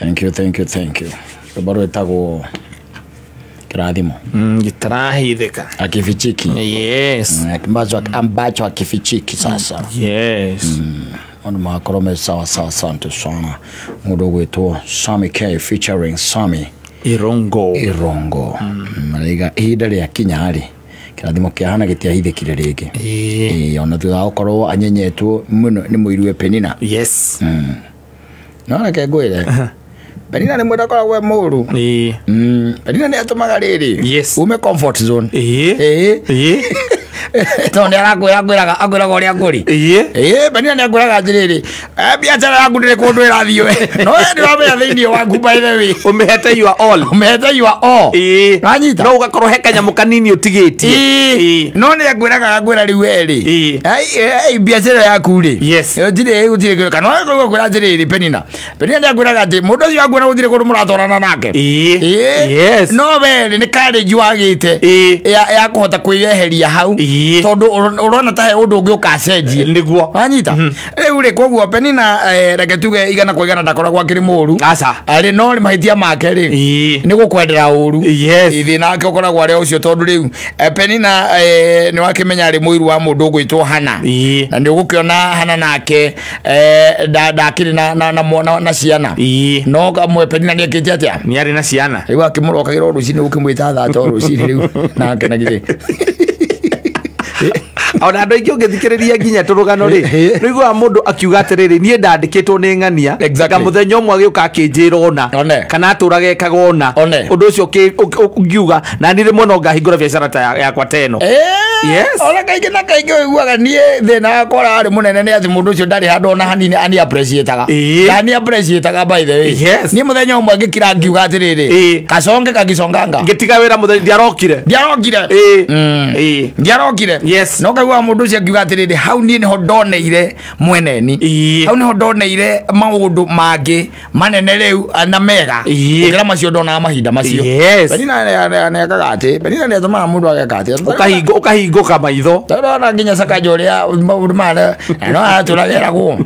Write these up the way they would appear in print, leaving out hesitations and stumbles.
Thank you, thank you, thank you. Rwĩmbo rwĩtagwo Kĩrathimo. Gĩtarahithĩka. Akifichiki. Yes. Ambacho akifichiki sasa. Yes. Maũndũ magakorwo me sawa sawa. Asante sana. Mũndũ ũgwĩtwo Sami K featuring Sami Irongo. Irongo. Maraiga ihinda rĩa kinya rĩ, kĩrathimo kĩa Hana gĩtiahithĩkire rĩngĩ. Ĩĩ. Ĩĩ, ona thutha wa gũkorwo anyenyetwo mũno nĩ mũiru Penina. Yes. No reke ngwĩre, Penina nĩ mwenda akoragwo e mũru. Ĩĩ. Penina nĩ atũmaga rĩrĩ Yes. ume comfort zone. Ĩĩ. Ĩĩ. Ĩĩ. Tondũ nĩ arakwĩra angwĩraga ũrĩa ngũri. Ĩĩ. Ĩĩ, Penina nĩ angwĩraga atĩrĩrĩ, biacara yaku ndĩrĩ kũndũ ĩrathiĩ we. No we ndĩramenya thĩinĩ waku, by the way. Ũmĩhete you are all. Ũmĩhete you are all. Ĩĩ. Wanyita? No ũgakorwo he kanyamũ kanini ũtigĩtie. Ĩĩ. Ĩĩ. No nĩ angwĩraga angwĩra rĩu we rĩ. Ĩĩ. Ai, ai, biacara yaku rĩ. Yes. Gũtirĩ gũtirĩ kana ũgakorwo atĩrĩrĩ Penina. Penina nĩ angwĩraga atĩ mũndũ ũcio akuona gũtirĩ kũndũ mũratwarana nake. Ĩĩ. Ĩĩ. Yes. No we rĩ, nĩ courage wagĩte. Ĩĩ. Ya kũhota kwĩyeheria hau. Ĩĩ. Tondũ ũrona ta he ũndũ ũngĩ ũkacenjia. Nĩguo. Wanyita? Rĩu rĩ, koguo Penina, reke tuge 100% ndakoragwo akĩrĩ mũru. Aca. Arĩ no rĩ, mahĩtia make rĩ Ĩĩ. nĩ gũkwendera ũru. Yes. Thĩna wake ũkoragwo arĩ ũcio tondũ rĩu Penina, nĩ wakĩmenya arĩ mũiru wa mũndũ ũgwĩtwo Hana. Ĩĩ. Na nĩ ũgũkĩona Hana nake, ndakĩrĩ na ciana. Ĩĩ. No kamwe Penina nĩ ekĩte atĩa? Nĩ arĩ na ciana. Rĩu akĩmũrokagĩra o rũcinĩ ũkĩmwĩta thata o rũcinĩ rĩu nake na githĩ. Ona andũ aingĩ ũngĩthikĩrĩria nginya tũrũgano rĩ, Ĩĩ. nĩiguaga mũndũ akiuga atĩrĩrĩ, niĩ ndandĩkĩtwo nĩ ng'ania. Exactly. Na mũthenya ũmwe agĩũka akĩnjĩra ũna. One. Kana atũraga ekaga ũna. One. Ũndũ ũcio ũngiuga na niĩ rĩmwe no ngahingũra biacara ta yakwa ta ĩno. Yes. Ona kaingĩ na kaingĩ ũiguaga niĩ thĩna wakwa ũrĩa warĩ mũnene nĩ atĩ mũndũ ũcio ndarĩ handũ ona hanini ani appreciate-aga. Ĩĩ. Ndani appreciate-aga, by the way. Yes. Niĩ mũthenya ũmwe ngĩkira ngiuga atĩrĩrĩ, Ĩĩ. kasonge kagisonganga. Ngĩtiga wĩra mũthenya ndiarokire. Ndiarokire. Ĩĩ. Ĩĩ. Ndiarokire. Yes. No kaiguaga mũndũ ũcio akiuga atĩrĩrĩ, hau niĩ nĩho ndoneire mweneni. Ĩĩ. Hau nĩho ndoneire maũndũ mangĩ manene rĩu na mega. Ĩĩ. Gũkĩra macio ndonaga mahinda macio. Yes. Penina nĩ ekaga atĩ Penina nĩ atũmaga mũndũ ageka atĩ Ũkahingũka maitho. Ndona nginya Sakaja ũrĩa maũndũ maya no aratũrageragwo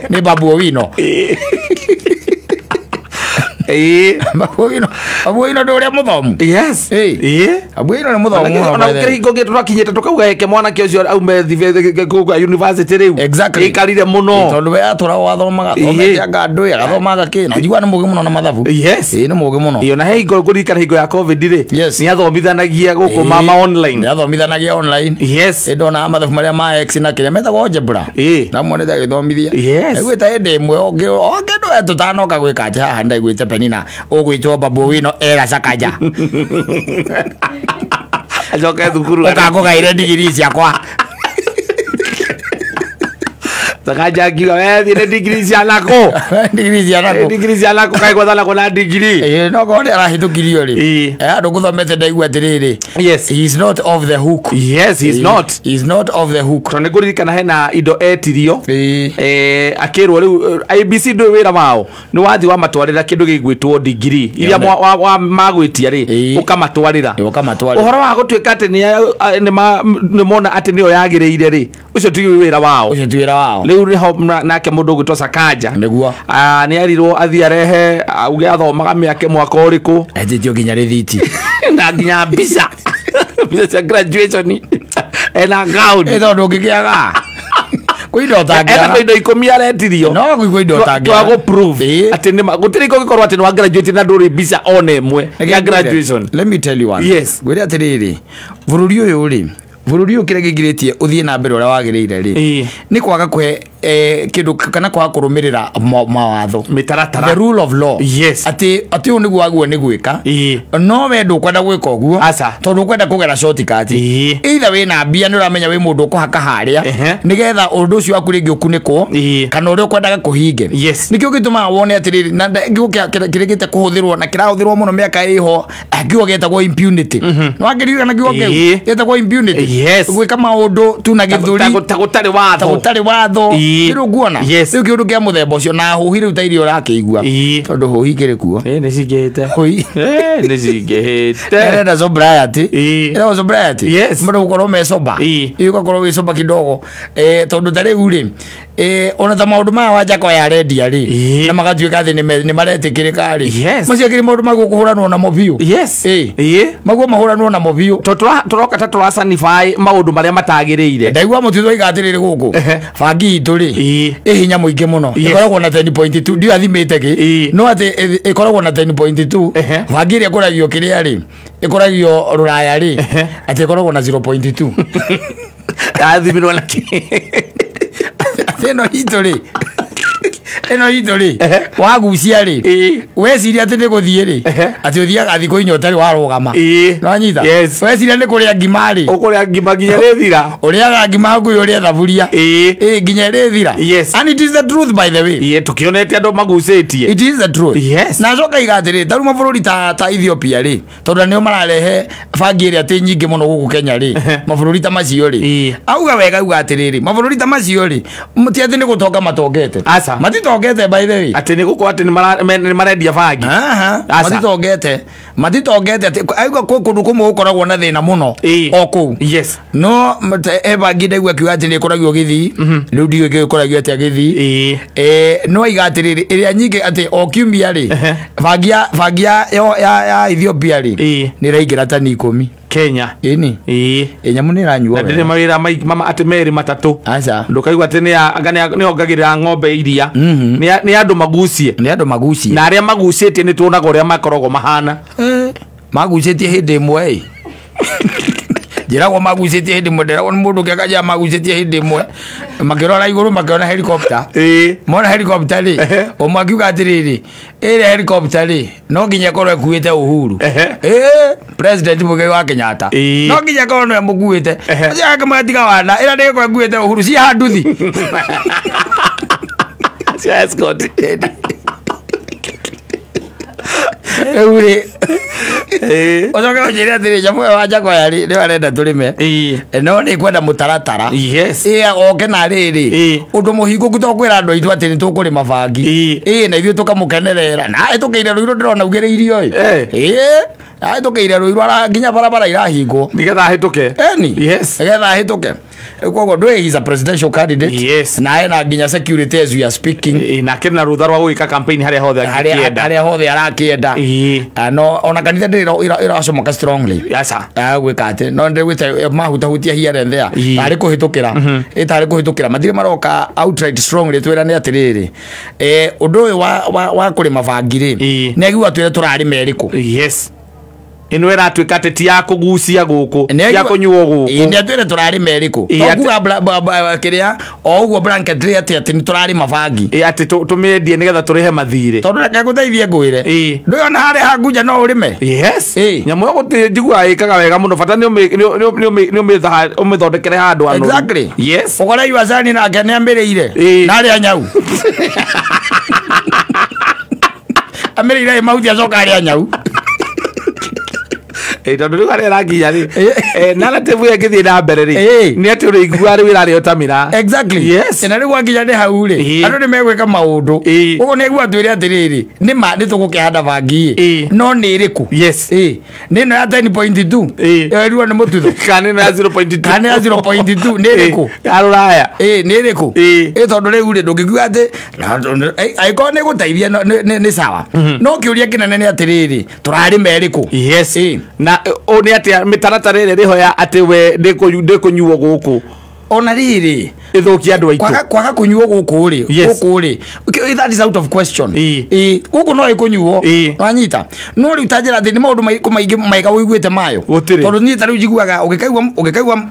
nĩ Babu Owino. Ĩĩ. Babu Owino, Babu Owino ndĩ ũrĩa mũthomu. Yes. Ĩĩ. Ĩĩ. Babu Owino nĩ mũthomu mũno, Ona by the way. gũkĩrĩ hingo ngĩ tũrakinyĩte tũkauga heke mwanake ũcio aume kũu university rĩu. Exactly. Ikarire mũno. Tondũ we atũraga athomaga, Ĩĩ. athomete anga ndũĩ agathomaga kĩ na njiguaga nĩ mũgĩ mũno na mathabu. Yes. Ĩĩ, nĩ mũgĩ mũno. Ĩĩ, ona he hingo ngũririkana hingo ya COVID rĩ, Yes. nĩ athomithanagia gũkũ Ĩĩ. mama online. Nĩ athomithanagia online. Yes. Ĩ, ndonaga mathabu marĩa ma X na kĩrĩa metagwo algebra. Ĩĩ. Ndamuonete agĩthomithia. Yes. Ndaiguĩte hĩndĩ ĩmwe ũngĩ ndũe tũtanoka gwĩka atĩ haha ndaiguĩte Penina ũgwĩtwo Babu Owino era Sakaja. Acoke thukuru. Ũkangũgaire ndigiri ciakwa. Sakaja akiuga we thiĩ nĩ ndigiri cia nakũ. Ndigiri cia nakũ. Ndigiri cia nakũ kaĩ gwathanagwo na ndigiri. Ĩĩ, no korwo nĩ arahĩtũkirio rĩ. Ĩĩ. Andũ ngũthomete ndaigua atĩrĩrĩ, Yes. he is not off the hook. Yes, he is not. He is not off the hook. Tondũ nĩ ngũririkana hena indo etirio. Ĩĩ. Akĩrwo rĩu IBC ndũĩ wĩra wao nĩ wathi wamatwarĩra kĩndũ gĩgwĩtwo ndigiri iria Yone. magwĩtia rĩ, Ĩĩ. ũkamatwarĩra. Ĩĩ, ũkamatwarĩra. Ũhoro wa gũtuĩka atĩ nĩ mona atĩ nĩyo yagĩrĩire rĩ, ũcio ti wĩra wao. Ũcio ti wĩra wao. Rĩu nĩho nake mũndũ ũgwĩtwo Sakaja Nĩguo. Nĩ erirwo athiĩ arehe auge athomaga mĩaka mwaka ũrĩkũ. Etĩtio nginya rĩthiti. Na nginya mbica mbica cia graduation ena gown. Ĩ, tondũ ũngĩkĩaga kwĩ indo Ena ũtangĩaga. indo 10 aretirio. No kwĩ indo ũtangĩaga. Twa prove Ĩĩ. atĩ nĩ gũtirĩ kũngĩkorwo atĩ nĩ wa graduate na ndũrĩ mbica ona ĩmwe ya graduation. Let me tell you one. Yes. Ngwĩre atĩrĩrĩ, bũrũri ũyũ rĩ, bũrũri ũyũ kĩrĩa gĩgirĩtie ũthiĩ na mbere ũrĩa wagĩrĩire rĩ, Ĩĩ. nĩ kwaga kũhe kĩndũ kana kwaga kũrũmĩrĩra mawatho, Mĩtaratara. the rule of law. Yes. Atĩ ũũ nĩguo wagĩrĩirwo nĩ gwĩka. Ĩĩ. No we ndũkwenda gwĩka ũguo Aca. tondũ ũkwenda kũgera shortcut. Ĩĩ. Either wĩna mbia nĩ ũramenya wĩ mũndũ ũkũhaka harĩa Ehe. nĩgetha ũndũ ũcio waku rĩngĩ ũkunĩkwo Ĩĩ. kana ũrĩa ũkwendaga kũhinge. Yes. Nĩkĩo gĩtũmaga wone atĩrĩrĩ na kiugo kĩrĩkĩte kũhũthĩrwo na kĩrahũthĩrwo mũno mĩaka ĩho, kiugo gĩtagwo impunity. Nĩ wakĩririkana kiugo kĩu Ĩĩ. gĩtagwo impunity? Yes. Gwĩka maũndũ tu na gĩthũri Ta gũtarĩ watho. ta gũtarĩ watho. Ĩĩ. Rĩu nguona Yes. rĩu kĩũndũ kĩa mũthemba ũcio na hũhi rĩu ta iria ũrakĩigua, Ĩĩ. tondũ hũhi kĩrĩ kuo. Ĩĩ, nĩ cingĩhĩte. Hũhi. Ĩĩ, nĩ cingĩhĩte. Ĩrenda sobriety. Ĩĩ. Ĩrenda sobriety. Yes. Mũndũ gũkorwo me sober. Ĩĩ. Ĩĩ, ũgakorwo wĩ sober kidogo, tondũ ta rĩu rĩ, Ona ta maũndũ maya Wanjakoya arendia rĩ, Ĩĩ. na magatuĩka atĩ nĩ maretĩkĩrĩka rĩ, Yes. macio akĩrĩ maũndũ maguo kũhũranwo namo biũ. Yes. Ĩĩ. Ĩĩ. Maguo mahũranwo namo biũ. To tũroka ta tũrasanify maũndũ marĩa matagĩrĩire. Ndaigua mũtitũ oiga atĩrĩrĩ gũkũ, Ehe. bangi itũ rĩ, Ĩĩ. ĩ hinya mũingĩ mũno. Yes. Ĩkoragwo na 10.2, ndiũ athimĩte kĩ, Ĩĩ. no atĩ ĩkoragwo na 10.2. Ehe. Bangi ĩrĩa ĩkũragio kĩrĩa rĩ, ĩkũragio rũraya rĩ, Ehe. atĩ ĩkoragwo na 0.2. Yathimirwo na kĩ? Atĩ ĩno itũ rĩ, ĩno itũ rĩ, Ehe. wagucia rĩ, Ĩĩ. weciria atĩ nĩ gũthiĩ rĩ, Ehe. atĩ ũthiaga thikũ inya ũtarĩ warũgama. Ĩĩ. Nĩwanyita? Yes. Weciria nĩ kũrĩa ngima rĩ, Ũkũrĩa ngima nginya rĩthira. ũrĩaga ngima hakuhĩ ũrĩe thaburia. Ĩĩ. Ĩĩ, nginya ĩrĩthira. Yes. And it is the truth, by the way. Ĩĩ, tũkĩonete andũ magucĩtie. It is the truth. Yes. Na acoka iga atĩrĩ, tarĩu mabũrũri ta Ethiopia rĩ, tondũ nĩo mararehe bangi ĩrĩa atĩ nyingĩ mũno gũkũ Kenya rĩ, Ehe. mabũrũri ta macio rĩ, Ĩĩ. auga wega auga atĩrĩrĩ, mabũrũri ta macio rĩ, ti atĩ nĩ gũtonga matongete. Aca. Matitongete, by the way. Atĩ nĩ gũkorwo atĩ nĩ marendia bangi. Aha, Aca. matitongete atĩ auga kwĩ kũndũ kũmwe gũkoragwo na thĩna mũno Ĩĩ. o kũu. Yes. No e bangi ndaigua akiuga atĩ nĩ ĩkũragio Gĩthii, rĩu ndiũĩ ĩkũragio atĩa Gĩthii. Ĩĩ. No aiga atĩrĩrĩ, ĩrĩa nyingĩ atĩ o kiumia rĩ, Ehe. bangi ya Ethiopia rĩ, Ĩĩ. nĩ ĩraingĩra tani 10. Kenya. Ĩni. Ĩĩ. Ĩ, nyamũ nĩ ĩranyuo Na ndĩrĩ wega. mawĩra mama atĩ merĩ matatũ. Aca. Ndũkaigua atĩ nĩ ongagĩrĩra ng'ombe iria. Nĩ andũ magucie. Nĩ andũ magucie. Na arĩa magucĩtie nĩ tuonaga ũrĩa makoragwo mahana. Magucĩtie hĩndĩ ĩmwe ĩ, njĩragwo magucĩtie hĩndĩ ĩmwe, ndĩragwo nĩ mũndũ ũngĩ akanjĩra magucĩtie hĩndĩ ĩmwe, makĩrora igũrũ makĩona helicopter. Mona helicopter rĩ, Ehe. ũmwe akiuga atĩrĩrĩ, ĩrĩa helicopter rĩ, no nginya ĩkorwo ĩkuĩte Uhuru. Ehe. Ĩĩ, President Muigai wa Kenyatta, Ĩĩ. no nginya ĩkorwo nĩwe mũkuĩte. Ehe. Ũcio akĩmwĩra tiga wana, ĩrĩa ndĩgĩkorwo ĩkuĩte Uhuru ciaha nduthi. Cia escort. Rĩu rĩ, Ĩĩ. ũcoke ũnjĩre atĩrĩ, nyamũ ĩyo Wanjakoya rĩ, nĩwe arenda tũrĩme. Ĩĩ. No nĩ kwenda mũtaratara. Yes. Ĩ, oke na rĩrĩ, Ĩĩ. ũndũ mũhingũku to kwĩra andũ aitũ atĩ nĩ tũkũrĩma bangi. Ĩĩ. Ĩ, na ithuĩ tũkamũkenerera na ahĩtũkĩire Rũirũ, ndĩrona augĩrĩirio ĩ. Eh. Ĩ, ahĩtũkĩire Rũirũ, nginya barabara irahingwo. Nĩgetha ahĩtũke. Eni. Yes. Nĩgetha ahĩtũke. Rĩu koguo ndũĩ, he's a presidential candidate. Yes. Na ena nginya security as we are speaking. Ĩĩ, na akĩrĩ na rũtha rwa gwĩka campaign harĩa hothe harĩa angĩkĩenda. Harĩa hothe arakĩenda. Ĩĩ. Ah, no ona kanitha ndĩrĩ ĩracomoka strongly. Aca. Gwĩka atĩ no ndĩgwĩte mahutahutia here and there, Ĩĩ. tarĩ kũhĩtũkĩra, ĩ tarĩ kũhĩtũkĩra, matirĩ maroka outright strongly twĩrane atĩrĩrĩ, ũndũ ũyũ wa kũrĩma bangi rĩ, Ĩĩ. nĩ agĩgua twĩre tũrarĩma ĩrĩkũ. Yes, ĩno ĩratuĩka atĩ ti ya kũgucia gũkũ, ti ya kũnyuo gũkũ. Nĩ atwĩre tũrarĩma ĩrĩkũ. Ĩĩ, To kuga kĩrĩa o ũguo blanket rĩ, atĩ nĩ tũrarĩma bangi. Ĩĩ, atĩ tũmĩendie nĩgetha tũrĩhe mathirĩ. Tondũ reke ngũteithie ngwĩre, Ĩĩ. ndũyona harĩa hangunja no ũrĩme. Yes. Ĩĩ. Nyamũ ĩyo gũtirĩ njiguaga ĩkaga wega mũno, bata nĩ ũmĩthondekere handũ hanoru. Exactly. Yes. Ũkore Iwacani nake nĩ amĩrĩire. Ĩĩ. Na arĩa nyau amĩrĩire ĩ mahuti, acoka arĩa nyau. Ĩĩ, tondũ rĩu harĩa ĩrakinya rĩ, Ĩĩ. Narrative ĩyo ĩngĩthiĩ na mbere rĩ, Ĩĩ. nĩ atĩ ũrĩigua rĩu ĩrarĩo ta mĩraa. Exactly. Yes. Na rĩu wakinya nĩ hau rĩ, Ĩĩ. andũ nĩ megwĩka maũndũ. Ĩĩ. Ũguo nĩ aigua twĩre atĩrĩrĩ, nĩ ma nĩ tũgũkĩhanda bangi ĩ, Ĩĩ. no nĩ ĩrĩkũ? Yes. Ĩ, nĩ ĩno ya 10.2, Ĩĩ. ĩyo ĩruo nĩ mũtutho, kana ĩno ya 0.2? Kana ya 0.2 nĩ ĩrĩkũ? Ĩĩ, ya rũraya. Ĩ, nĩ ĩrĩkũ? Ĩĩ. Ĩ, tondũ rĩu rĩ, ndũngĩkiuga atĩ angĩkorwo nĩ gũteithia nĩ sawa, no kĩũria kĩnene nĩ atĩrĩrĩ, tũrarĩma ĩrĩkũ? Yes. Ĩĩ. Na ũ nĩ atĩa mĩtaratara ĩrĩa ĩrĩho ya atĩ we ndĩkũnyuo gũkũ Ona rĩrĩ, ĩthũkie andũ aitũ? Kwaga kũnyuo gũkũ rĩ, Yes. gũkũ rĩ, okay, that is out of question. Ĩĩ. Ĩĩ, gũkũ no ĩkũnyuo. Ĩĩ. Wanyita? No rĩu ta njĩra atĩ nĩ maũndũ maingĩ mega ũiguĩte mayo. Gũtirĩ. Tondũ niĩ ta rĩu njiguaga ũngĩkaigua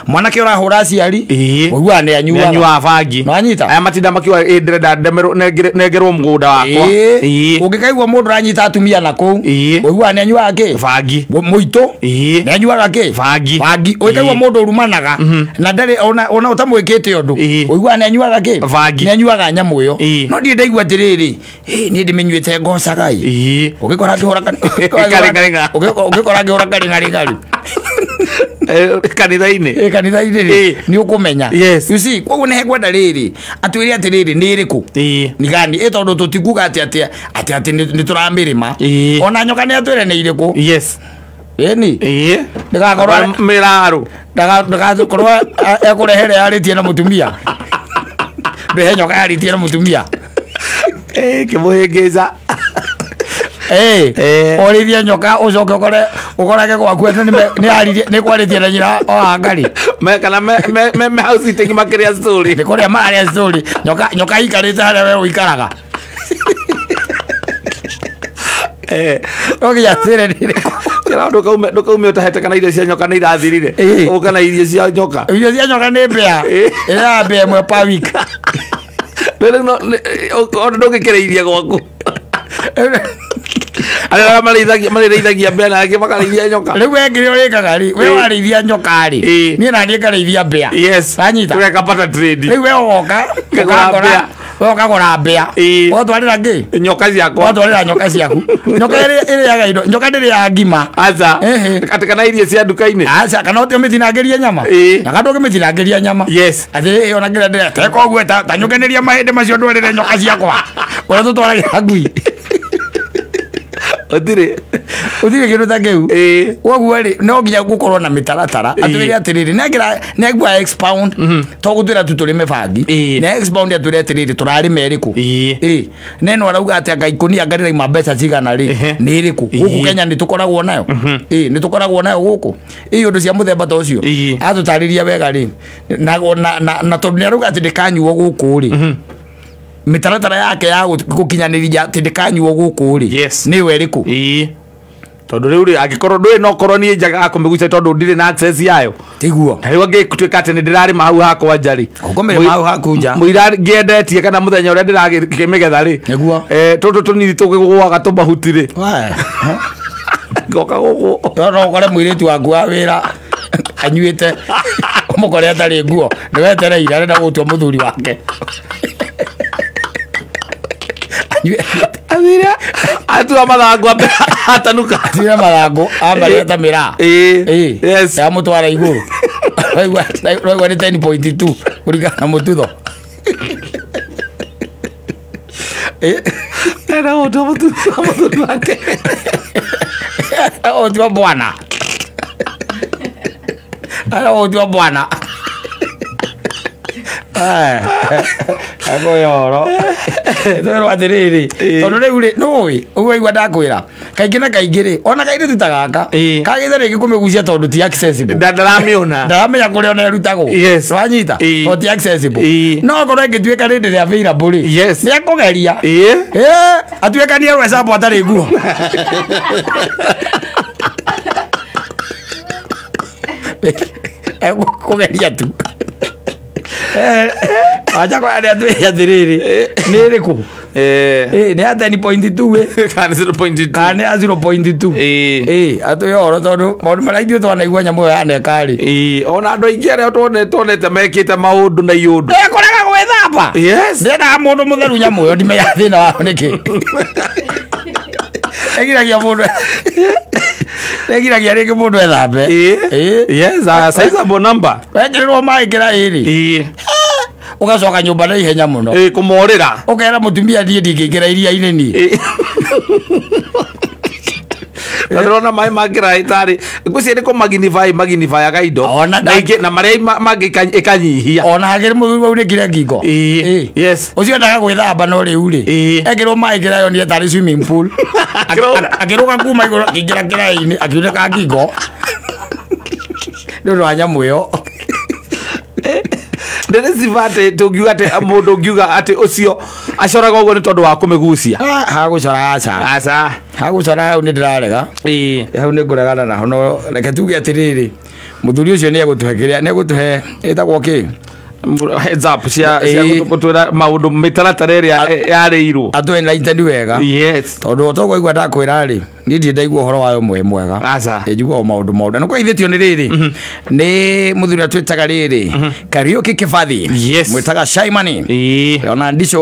mwanake ũrahũra aciari, Ĩĩ. ũiguaga nĩ anyuaga. Nĩanyuaga bangi. Nĩwanyita? Aya matinda makiuga ĩ ndĩrenda nengerwo mũgũnda wakwa. Ĩĩ. Ĩĩ. Ũngĩkaigua mũndũ ũranyita atumia na kũu, Ĩĩ. ũiguaga nĩ anyuaga kĩ? Bangi. Mũitũ Ĩĩ. nĩ anyuaga kĩ? Bangi. Bangi. Ũngĩkaigua Ĩĩ. mũndũ ũrumanaga na ndarĩ ona ũtamwĩkĩte ũndũ, Ĩĩ. ũiguaga nĩ anyuaga kĩ? Bangi. Nĩ anyuaga nyamũ ĩyo. Ĩĩ. No ndiĩ ndaigua atĩrĩrĩ, ĩ, niĩ ndĩmĩnyuĩte ngocaga ĩ. Ĩĩ. Ũngĩkora ngĩhũra Karĩngarĩnga. ũngĩkora ngĩhũra karĩngarĩngarĩ Kanitha-inĩ. Ĩ, kanitha-inĩ rĩ, Ĩĩ. nĩ ũkũmenya. Yes. You see, koguo nĩ hekwenda rĩrĩ atwĩre atĩrĩrĩ, nĩ ĩrĩkũ? Ĩĩ. Nĩ gani? Ĩ, tondũ tũtikuga atĩ nĩ tũramĩrĩma. Ĩĩ. Ona nyoka nĩ atwĩre nĩ irĩkũ. Yes. Ĩni. Ĩĩ. Ndagakorwo mĩrarũ. Ndagakorwo ekũrehere yarĩtie na mũtumia. Ndũhe nyoka yarĩtie na mũtumia. Kĩmũhĩngĩca. Ũrĩithie nyoka ũcoke ũkore ũkorage gwaku atĩ nĩ kwarĩtie na nyina o Hangari. Kana me house sitting makĩrĩa story. Nĩ kũrĩa mararĩa story. Nyoka ikarĩte harĩa we ũikaraga. No nginya twĩre nĩ ĩrĩkũ. Kĩra ndũkaume ũtahete kana irio cia nyoka nĩ irathirire. Ũka na irio cia nyoka. Irio cia nyoka nĩ mbĩa. Ĩrĩa mbĩa ĩmwe per week. Rĩu no ndũngĩkĩrĩithia gwaku. Arĩa marĩithagia mbĩa na angĩ makarĩithia nyoka. Rĩu we kĩrĩa ũrĩkaga rĩ, we warĩithia nyoka rĩ, niĩ na niĩ ngarĩithia mbĩa. Yes. Wanyita? Tũgeka barter trade. Rĩu we ũgoka, ũgakora, we ũkagũra mbĩa. Ũgatwarĩra ngĩ? Nyoka ciakwa. Ũgatwarĩra nyoka ciaku. Nyoka ĩrĩaga indo, nyoka ndĩrĩaga ngima. Aca. Atĩ kana irio cia nduka-inĩ. Aca, kana ũngĩmĩtinangĩria nyama. Nyoka ndũngĩmĩtinangĩria nyama. Yes. Atĩ ona kĩrĩa ndĩrĩa, teka ũguo ta nyũkanĩria mahĩndĩ macio ndwarĩre nyoka ciakwa. Ũrĩa tũtwaragĩra ngui. Ũtirĩ kĩndũ ta kĩu. Koguo rĩ, no nginya gũkorwo na mĩtaratara. Atwĩre atĩrĩrĩ, nĩangĩra expound, to gũtwĩra tu tũrĩme bangi. Nĩ expound atwĩre atĩrĩrĩ, tũrarĩma ĩrĩkũ. Neno arauga atĩ anga ikũnia anga rĩraima mbeca cigana rĩ, nĩ ĩrĩkũ. Gũkũ Kenya nĩ tũkoragwo nayo. Nĩ tũkoragwo nayo gũkũ. Ũndũ cia mũthemba ta ũcio. Atũtarĩria wega rĩ. Na tondũ nĩ arauga atĩ ndĩkanyuo gũkũ rĩ. Mĩtaratara yake ya gũkinyanĩria atĩ ndĩkanyuo gũkũ rĩ, nĩ we ĩrĩkũ? Tondũ rĩu rĩ, angĩkorwo ndũĩ no korwo niĩ njagaga kũmĩgucia tondũ ndirĩ na access yayo. Tiguo. Na rĩu angĩtuĩka atĩ nĩ ndĩrarĩma hau hakwa nja rĩ. Ũkũmĩrĩma hau haku nja. Mũira ngĩendetie kana mũthenya ũrĩa ndĩrakĩmĩgetha rĩ. Nĩguo. Tũtũ tũnini tũgĩgũaga tũmahuti rĩ. Ngoka gũkũ. No ũkore mũirĩtu waku wa wĩra anyuĩte, ũmũkore atarĩ nguo, nĩwetereire arenda gũtua mũthuri wake. Athire atua mathangũ atanuka. Athire mathangũ ambarĩte ta mĩraa. Yes. Yamũtwara igũrũ. Raigua nĩ 10.2 kũringana na mũtutho. Ena gũtua mũthuri wake. Gũtua bwana. Ena gũtua bwana. Akoyoro. Twĩrwo atĩrĩrĩ, tondũ rĩu rĩ, nĩũĩ, ũguo waigua ndakwĩra, kaingĩ na kaingĩ rĩ, ona kairĩtu ta gaka, kagĩte rĩngĩ kũmĩgucia tondũ ti accessible. Ndaramĩona. Ndaramenya kũrĩa ona ĩrutagwo. Yes. Wanyita? Tondũ ti accessible. No okorwo ĩngĩtuĩka rĩ ndĩrĩ available rĩ, Yes. nĩ ekũgeria. Atuĩkanie rwecambo atarĩ nguo. Ekũgeria tu. Acha kwa arĩa twĩre atĩrĩrĩ, nĩ ĩrĩkũ? Nĩ ya 10.2 Kana 0.2. Kana nĩ ya 0.2. Atwĩre ũhoro tondũ maũndũ marĩa ithuĩ twanaigua nyamũ ĩyo yaneka rĩ. Ona andũ aingĩ arĩa tuonete mekĩte maũndũ na iũndũ. Kũrega gwĩthamba. Yes. Ndĩendaga mũndũ mũtheru nyamũ ĩyo ndimenya thĩna wao nĩkĩ. Ĩgiragia mũndũ. Ĩgiragia rĩngĩ mũndũ ethambe. Yes, a sizable number. Wekĩrĩrwo maĩ kĩra ĩrĩ. Ũgacoka nyũmba na ihenya mũno. Kũmorĩra. Ũkera mũtumia niĩ ndingĩingĩra iria-inĩ niĩ. Na ndĩrona maĩ ma kĩraĩ tarĩ ngwĩciria nĩ kũmagnify magnifyaga indo. Na marĩa mangĩ ĩkanyihia. Ona hakĩrĩ mũthuri waunĩkire ngingo. Yes. Ũcio endaga gwĩthamba no rĩu rĩ, ekĩrwo maĩ kĩraĩ onire tarĩ swimming pool. Akĩrũga kuma igũrũ akĩingĩra kĩraĩ-inĩ akiunĩka ngingo. Nĩ ũndũ wa nyamũ ĩyo. Ndĩreciba atĩ tũngiuga atĩ mũndũ ũngiuga atĩ ũcio acoraga ũguo nĩ tondũ wa kũmĩgucia. Hagũcora aca. Aca. Hagũcora hau nĩ ndĩrarega. Hau nĩ ngũregana naho no reke tuge atĩrĩrĩ, mũthuri ũcio nĩ egũtũhe kĩrĩa, nĩ egũtũhe ĩtagwo kĩ? Heads up cia gũtwĩra maũndũ mĩtaratara ĩrĩa yarĩirwo. Atũ enlightened wega. Yes. Tondũ o toguo waigua ndakwĩra rĩ, niĩ ndirĩ ndaigua ũhoro wayo mwega. Aca. Njiguaga maũndũ maũndũ. Na kwaithĩtio nĩ rĩrĩ, nĩ mũthuri ũrĩa twĩtaga rĩrĩ, Kariũki Kĩbathi. Yes. Mwĩtaga Shaimani. Ona ndico